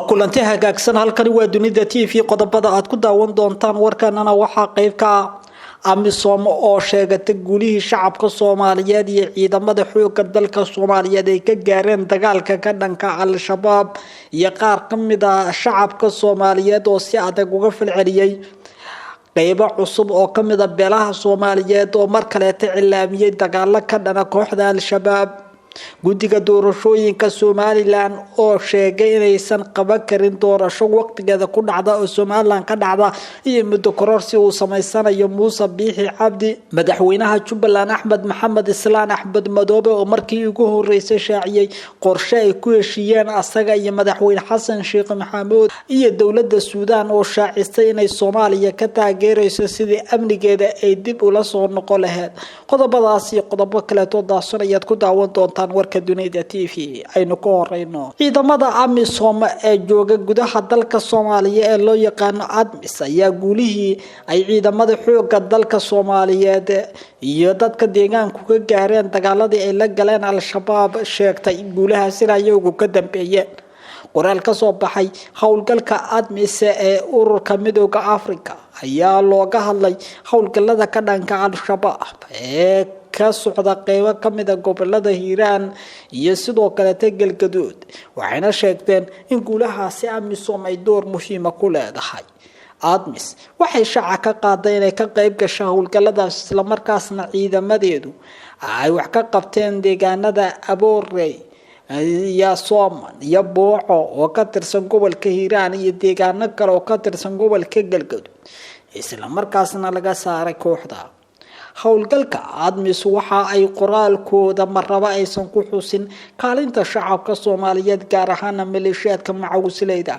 Kulanti hagaagsan. Halkani waa Dunida TV. Qodobada aad ku daawan doontaan warkanana waxaa qeyb ka ah AMISOM oo sheegatay guulihii shacabka Soomaaliyeed iyo ciidamada xooga dalka Soomaaliyeed ay ka gaareen dagaalka ka dhanka Al-Shabaab, iyo qaar kamid ah shacabka Soomaaliyeed oo si adag uga falceliyay qeybo cusub oo kamid a beelaha Soomaaliyeed oo mar kaleeta cilaamiyey dagaalo ka dhana kooxda Al-Shabaab. Guddiga doorashooyinka Somalilan oo sheegay inaysan qaban karin doorasho waqtigeeda ku dhacda oo Somalilan ka dhacda, iyo muddo kororsi uu sameysanayo Muuse Biixi Cabdi. Madaxweynaha Jubbaland Axmed Maxamed Islaan Axmed Madoobe oo markii ugu horeysay shaaciyey qorshe ay ku heshiiyeen asaga iyo madaxweyne Xasan Sheekh Maxamuud, iyo dowlada Suudaan oo shaacisay inay Soomaaliya ka taageereyso sidii amnigeeda ay dib ula soo noqon laheyd. Qodobadaas iyo qodobo kaleeto daahson ayaad ku daawan doontaan warka Dunida TV. Aynu ka horeyno ciidamada AMISOM ee jooga gudaha dalka Soomaaliya ee loo yaqaano ADMIS ayaa guulihii ay ciidamada xooga dalka Soomaaliyeed iyo dadka deegaanku ka gaareen dagaaladii ay la galeen Al-Shabaab sheegtay guulahaasina iyagu ka dambeeyeen. Qoraal kasoo baxay howlgalka ADMIS ee ururka Midooda Africa ayaa looga hadlay howlgalada ka dhanka Al-Shabaab ee ka socda qeybo kamida gobolada Hiiraan iyo sidoo kaleeta Galgaduud, waxayna sheegteen in guulahaasi AMISOM ay door muhiima ku leedahay. ADMIS waxay shaaca ka qaaday inay ka qeyb gasha howlgaladaas, islamarkaasna ciidamadeedu ay wax ka qabteen deegaanada Aboorey iyo Sooman iyo Booco oo ka tirsan gobolka Hiiraan iyo deegaano kale oo ka tirsan gobolka Galgaduud, islamarkaasna laga saaray kooxda. Howlgalka ADMIS waxa ay qoraalkooda marraba aysan ku xusin kaalinta shacabka Soomaaliyeed, gaar ahaana maleeshiyaadka macawisleyda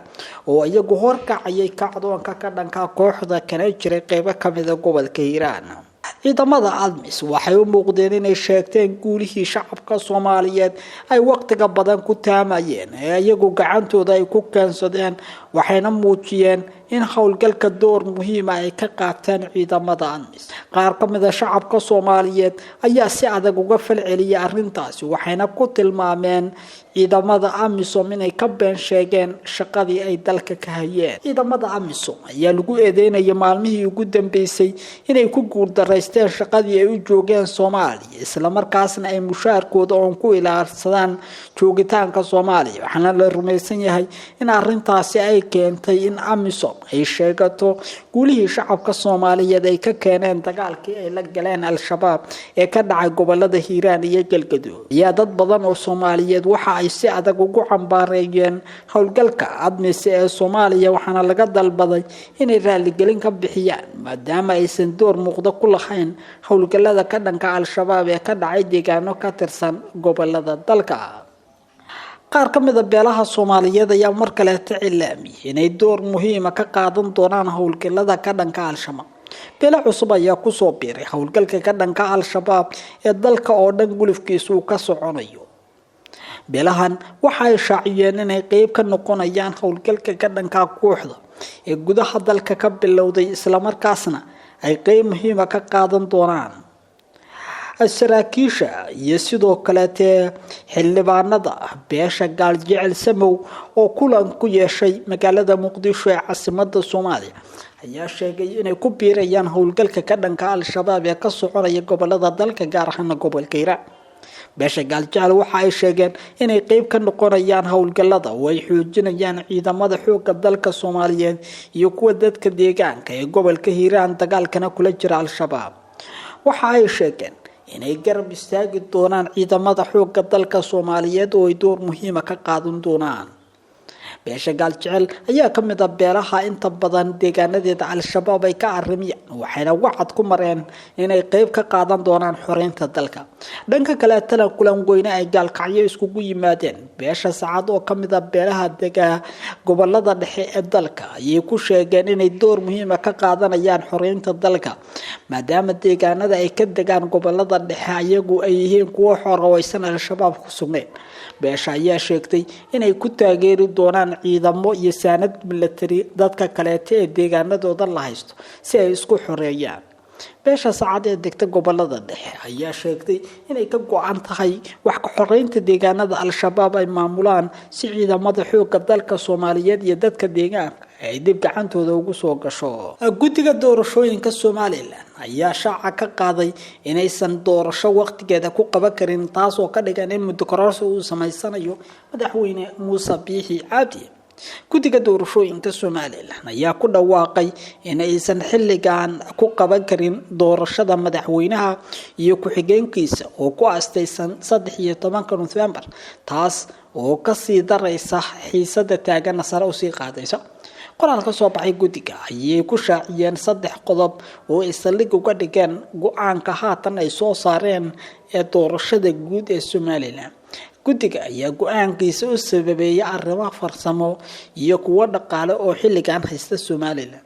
oo iyagu horkacayay kacdoonka ka dhanka kooxda kana jiray qeybo kamida gobolka Hiiraan. Ciidamada ADMIS waxay u muuqdeen inay sheegteen guulihii shacabka Soomaaliyeed ay waqtiga badan ku taamayeen ee iyagu gacantooda ay ku keensadeen, waxayna muujiyeen in howlgalka door muhiima ay ka qaateen ciidamada ADMIS. Qaar kamida shacabka Soomaaliyeed ayaa si adag uga falceliyay arrintaasi, waxayna ku tilmaameen ciidamada AMISOM inay ka been sheegeen shaqadii ay dalka ka hayeen. Ciidamada AMISOM ayaa lagu eedeynayay maalmihii ugu dambeysay inay ku guuldaraysteen shaqadii ay u joogeen Soomaaliya, islamarkaasna ay mushaarkooda oon ku ilaalsadaan joogitaanka Soomaaliya. Waxaana la rumaysan yahay in arrintaasi ay keentay in AMISOM ay sheegato guulihii shacabka Soomaaliyeed ay ka keeneen dagaalkii ay la galeen Al-Shabaab ee ka dhacay gobolada Hiiraan iyo Galgaduud. Ayaa dad badan oo Soomaaliyeed waxa ay si adag ugu cambaareeyeen howlgalka ADMIS ee Soomaaliya, waxaana laga dalbaday inay raaligelin ka bixiyaan maadaama aysan door muuqda ku lahayn howlgalada ka dhanka Al-Shabaab ee ka dhacay deegaano ka tirsan gobolada dalka. Qaar ka mid a beelaha Soomaaliyeed ayaa mar kaleeta cilaamiyay inay door muhiima ka qaadan doonaan howlgalada ka dhanka Al-Shabaab. Beelo cusub ayaa kusoo biiray howlgalka ka dhanka Al-Shabaab ee dalka oo dhan gulufkiisa uu ka soconayo. Beelahan waxa ay shaaciyeen inay qeyb ka noqonayaan howlgalka ka dhanka kooxda ee gudaha dalka ka bilowday, islamarkaasna ay qeyb muhiima ka qaadan doonaan. Saraakiisha iyo sidoo kaleete xildhibaanada beesha Gaaljecel Samow oo kulan ku yeeshay magaalada Muqdisho ee caasimada Soomaaliya ayaa sheegay inay ku biirayaan howlgalka ka dhanka Al-Shabaab ee ka soconaya gobolada dalka, gaar ahaana gobolka Hiiraan. Beesha Gaaljecel waxa ay sheegeen inay qeyb ka noqonayaan howlgalada oo ay xoojinayaan ciidamada xooga dalka Soomaaliyeed iyo kuwa dadka deegaanka ee gobolka Hiiraan dagaalkana kula jira Al-Shabaab. Waxa ay sheegeen inay garab istaagi doonaan ciidamada xooga dalka Soomaaliyeed oo ay door muhiima ka qaadan doonaan. Beesha Gaaljecel ayaa kamid ah beelaha inta badan deegaanadeeda Al-Shabaab ay ka arimiyaan, waxayna wacad ku mareen inay qeyb ka qaadan doonaan xoreynta dalka. Dhanka kale, tala kulan weyne ay Gaalkacyo iskugu yimaadeen beesha Sacad oo kamid ah beelaha dega gobolada dhexe ee dalka ayay ku sheegeen inay door muhiima ka qaadanayaan xoreynta dalka, maadaama deegaanada ay ka degaan gobolada dhexe ayagu ay yihiin kuwo xor oo aysan Al-Shabaab ku sugnayn. Beesha ayaa sheegtay inay ku taageeri doonaan keenaan ciidamo iyo saanad milatari dadka kaleeta ee deegaanadooda la haysto si ay isku xoreeyaan. Beesha Sacad ee degta gobolada dhexe ayaa sheegtay inay ka go-an tahay wax ka xoreynta deegaanada Al-Shabaab ay maamulaan si ciidamada xoogga dalka Soomaaliyeed iyo dadka deegaanka ay dib gacantooda ugu soo gasho. Guddiga doorashooyinka Somalilan ayaa shaaca ka qaaday inaysan doorasho waqtigeeda ku qaban karin, taasoo ka dhigan in muddo kororsi uu samaysanayo madaxweyne Muuse Biixi Cabdi. Guddiga doorashooyinka Somalilan ayaa ku dhawaaqay inaysan xilligan ku qaban karin doorashada madaxweynaha iyo ku-xigeenkiisa oo ku astaysan 13 Nofembar, taas oo kasii daraysa xiisada taagana sare usii qaadaysa. Qoraal ka soo baxay guddiga ayay ku shaaciyeen 3 qodob oo ay saldhig uga dhigeen go-aanka haatan ay soo saareen ee doorashada guud ee Somalilan. Guddiga ayaa go-aankiisa u sababeeyay arrimo farsamo iyo kuwo dhaqaale oo xilligan haysta Somalilan.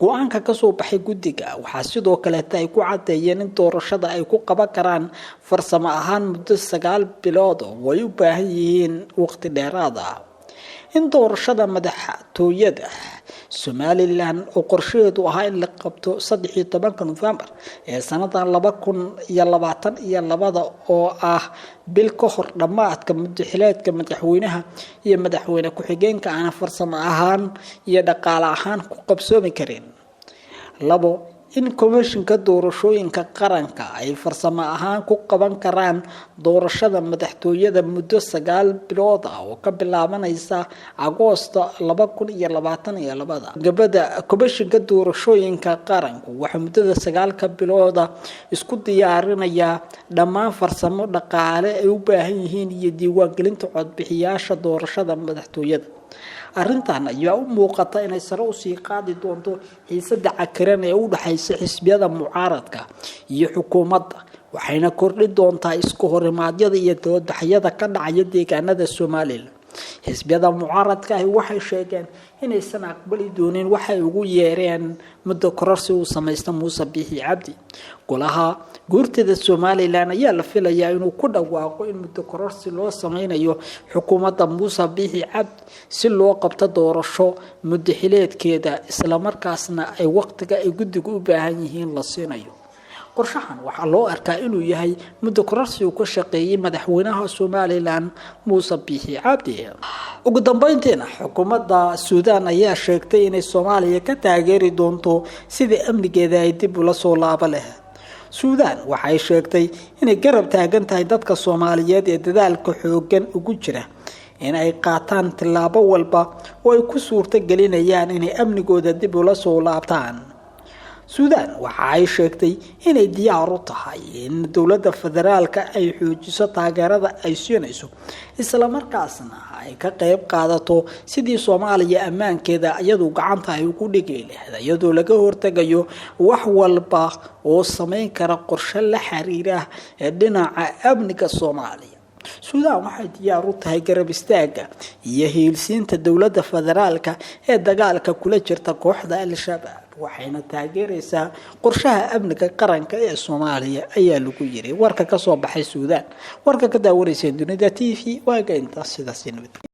Go-aanka kasoo baxay guddiga waxaa sidoo kaleeta ay ku cadeeyeen in doorashada ay ku qaban karaan farsamo ahaan muddo 9 bilood oo ay u baahan yihiin waqti dheeraad ah. In doorashada madaxtooyada Somalilan oo qorshaheedu ahaa in la qabto 13 Nofembar ee sanadan 2022 oo ah bil ka hor dhammaadka muddo-xileedka madaxweynaha iyo madaxweyne ku-xigeenka aan farsamo ahaan iyo dhaqaale ahaan ku qabsoomi karin. 2, in komishinka doorashooyinka qaranka ay farsamo ahaan ku qaban karaan doorashada madaxtooyada muddo 9 bilood ah oo ka bilaabanaysa Agoosto 2022. Gabadha komishinka doorashooyinka qaranku waxaa muddada 9 bilooda isku diyaarinayaa dhammaan farsamo dhaqaale ay u baahan yihiin iyo diiwaangelinta codbixiyaasha doorashada madaxtooyada. Arrintan ayaa u muuqata inay sare usii qaadi doonto xiisada cakiran ee u dhaxaysa xisbiyada mucaaradka iyo xukuumadda, waxayna kordhi doontaa isku horimaadyada iyo doodbaxyada ka dhacaya deegaanada Somalilan. Xisbiyada mucaaradka ahi waxay sheegeen inaysan aqbali doonin waxay ugu yeereen muddo kororsi uu samaysta Muuse Biixi Cabdi. Golaha guurtida Somalilan ayaa la filayaa inuu ku dhawaaqo in muddo kororsi loo sameynayo xukuumadda Muuse Biixi Cabdi si loo qabto doorasho muddo xileedkeeda, islamarkaasna ay waqtiga ay guddigu u baahan yihiin la siinayo. Qorshahan waxaa loo arkaa inuu yahay muddo kororsi uu ka shaqeeyay madaxweynaha Somalilan Muuse Biixi Cabdi. Ugu dambeyntiina, xukuumadda Suudaan ayaa sheegtay inay Soomaaliya ka taageeri doonto sidii amnigeeda ay dib ula soo laabo leh. Suudaan waxay sheegtay inay garab taagan tahay dadka Soomaaliyeed ee dadaalka xooggan ugu jira in ay qaataan tillaabo walba oo ay ku suurto gelinayaan inay amnigooda dib ula soo laabtaan. Suudaan waxa ay sheegtay inay diyaar u tahay in dowladda federaalka ay xoojiso taageerada ay siinayso, islamarkaasna ay ka qayb qaadato sidii Soomaaliya ammaankeeda iyadu gacanta ay ugu dhigi lahayd, iyadoo laga hortagayo wax walba oo sameyn kara qorshe la xiriira dhinaca amniga Soomaaliya. Suudaan waxay diyaar u tahay garab istaagga iyo hiilsiinta dowladda federaalka ee dagaalka kula jirta kooxda Al-Shabaab, waxayna taageeraysaa qorshaha amniga qaranka ee Soomaaliya, ayaa lagu yiri warka ka soo baxay Suudaan. Warka ka daawanayseen Dunida TV waaga intaas, sidaas nabad.